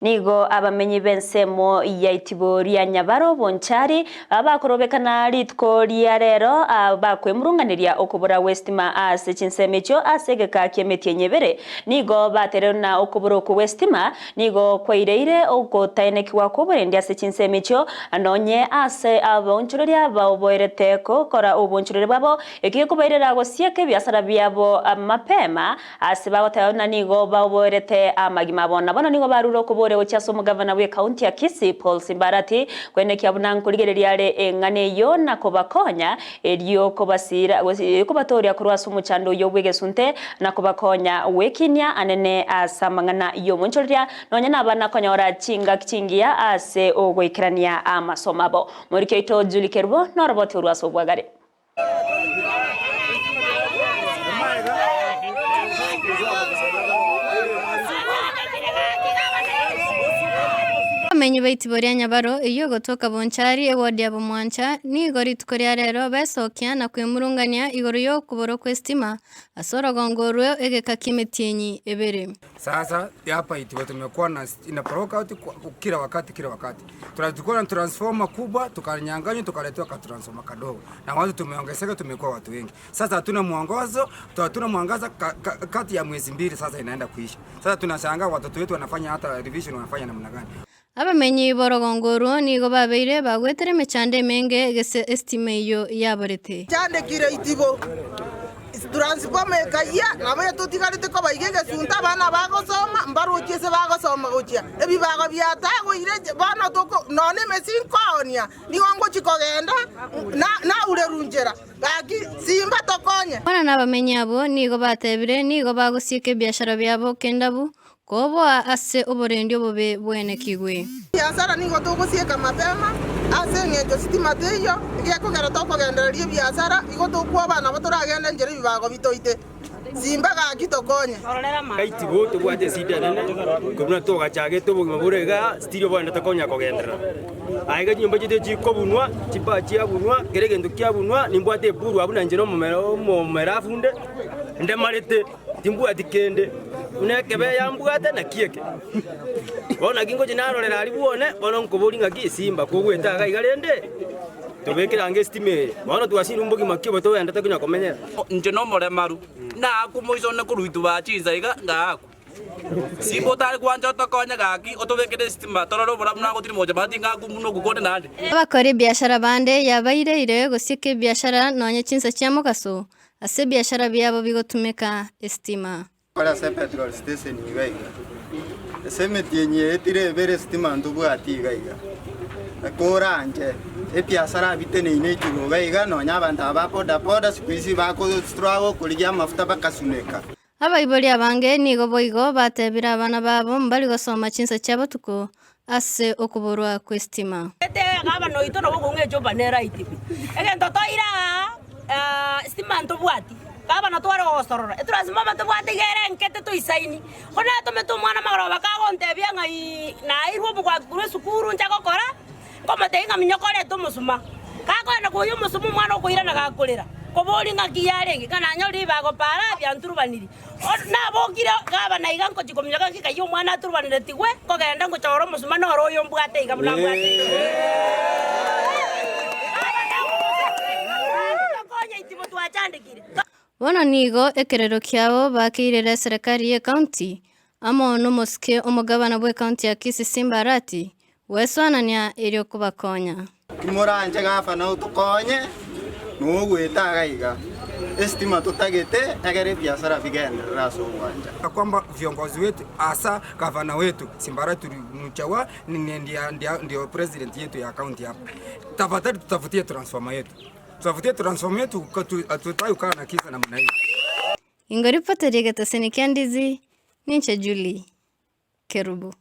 Nigo abamenyi b'ensemo ya itibo ria Nyabaro Bonchari bakorobekana rituko ria rero bakwemurunganeria okobora gw'esitima ase chinsemo echio ase egeka ki'emetienyi ebere. Nigo batererwe na okobora okwo gw'esitima nigo kwaireire ogotaenekigwa kw'oborendi ase chinsemo echio nonye ase abaonchoreria baoboerete gokora obonchoreria bwabo ekio gekobairera gosieka ebiasara biabo mapema Ase bagoteba buna nigo baoboerete amagima abo. Na bono nigo barure okoboria gochia ase omogavana bw'ekaunti ya Kisii, Paul Simbarati, kwenekia buna nkorigereria are eng'ana eyio na kobakonya erio kobasiira gose kobatooria korwa ase omochando oyio bw'egesunte na kobakonya gwekinia anene ase amang'ana y'omonchoreria nonya nabana konyora chingaki chingiya ase ogoikerania amasomo abo. Moriki oito Julie Kerubo noroboti orwo ase obwagare. Abamenyi ba itibo ria Nyabaro, eyio egotoka Bonchari, ewodi ya Bomwancha, nigo rituko ria rero besokia na kwemurungania igoro y'okoborwa kw'esitima ase orogongo orwo egeka ki'emetienyi ebere. Sasa hapa Itibo tumekuwa na ina blackout kwa kila wakati kila wakati. Tulikuwa na transformer kubwa tukanyang'anywa tukaletewa ka transformer kadogo. Na watu tumeongezeka tumekuwa watu wengi. Sasa hatuna mwongozo, hatuna mwangaza ka, ka, kati ya mwezi mbili sasa inaenda kuisha. Sasa tunashangaa watoto wetu wanafanya hata revision wanafanya namna gani? Abamenyi b'orogongo orwo nigo babeire bagwetera emechando emenge gese esitima eyio yaborete. Chandekire itibo, transformer ekayia, nabo etotigarete koba iga egesunte abana bagosoma mbarochie ase bagosoma gochia ebibago biatagoire bono toko nonya emesi nkoonia nigo ngochia kogenda naurerwa nchera gaki simba tokonye. Bono nabamenyi abwo nigo batebire nigo bagosieka ebiashara biabo kendabu Koboa ase oborendi obobe bwenekigwe. Ebiasara nigo togosieka mapema, ase engencho sitima teiyo, egekogera tokogendereria ebiasara, igo tokwoba nabo toragende enchera ebibago bitoite. Simba gaki tokonye. Gaitibo tobwate esida enene, korwa buna togachagete obogima bore igaa, still oboende tokonya kogenderera. Aye iga chinyomba chiaito chikobunwa, chibaa chiabunwa, kera egento kiabunwa, nimbwate eburu abwo nainche na omomera omomerafu nde, ndemarete. Timbwati kende, buna ekebe yambwate naki eke. Bono naki ngochia narorera aria bwone, bono nkoboria ng'aki esimba kogwete iga iga rende, tobekere ange esitima eye. Bono twasirwe mbogima ki obo togendete konya komenyera. Inche nomoremaru, naakwe omoiso one korwa ituba chinsa iga, ngaakwa. Simba otare gwancha otokonye gaki, otobekere esitima, torore oborabu nagotiri mocha mara tingakwa buna okwo konde naende. Abakora ebiashara bande yabaireire gosieka ebiashara nonye chinsa chia mogaso, Ase ebiashara biabo bigotumeka esitima. Kore ase epetrol station iga iga, ase emetienyi eye etire ebere esitima ntobwati iga iga. Koranche ebiasara biteneine igoro iga iga nonya abanto aba ba boda boda siku hizi bako struggle korigia amafuta bakasuneka. Abaibori abange nigo boigo batebire abana babo mbari gosoma chinsa chia botuko ase okoborwa kw'esitima. Gavana oito nabo okong'a echopa nere aitebe. Egento toire aa sitima ntobwati. Gavana tware gogosorora, etransformer tobwate iga ere enke tetoisaini. Ko natomete omwana magoroba kagontebia ng'a ii nairwe omogwaki korwa esukuru ncha gokora, Nkomotebia ng'a minyoko orete omosuma. Gakoenda koyia omosuma omwana okoirana gakorera, koboria ng'aki yarenge, ng'a nanyorire ribaga para bianturubaniri. Nabokire gavana iga ngochia kominyoka ng'aki kayia omwana aturubaneretigwe, nkogenda ngochora omosuma noro oyo mbwate iga buna mbwate iga. Tokonye itibo twachandekire. Bono nigo ekerero kiabo bakeirere eserekari y'ecounty amo nomosike omogabana bw'ecounty ya Kisii Simba Arati Gwesoanania erio kobakonya. Timoranche gavana otokonye nogoeta iga iga esitima totagete egere ebiasara bigenderere ase ogwancha. Kwamba viongozi wetu hasa gavana wetu Simbarati Muchagwa ndio president yetu ya county hapa, tafadhali tutafutie transformer yetu, tutafutie transformer yetu, hatutaki kukaa na kisa namna hii. Ingoripota ri'egetaseni kia Ndizi, ninche Julie Kerubo.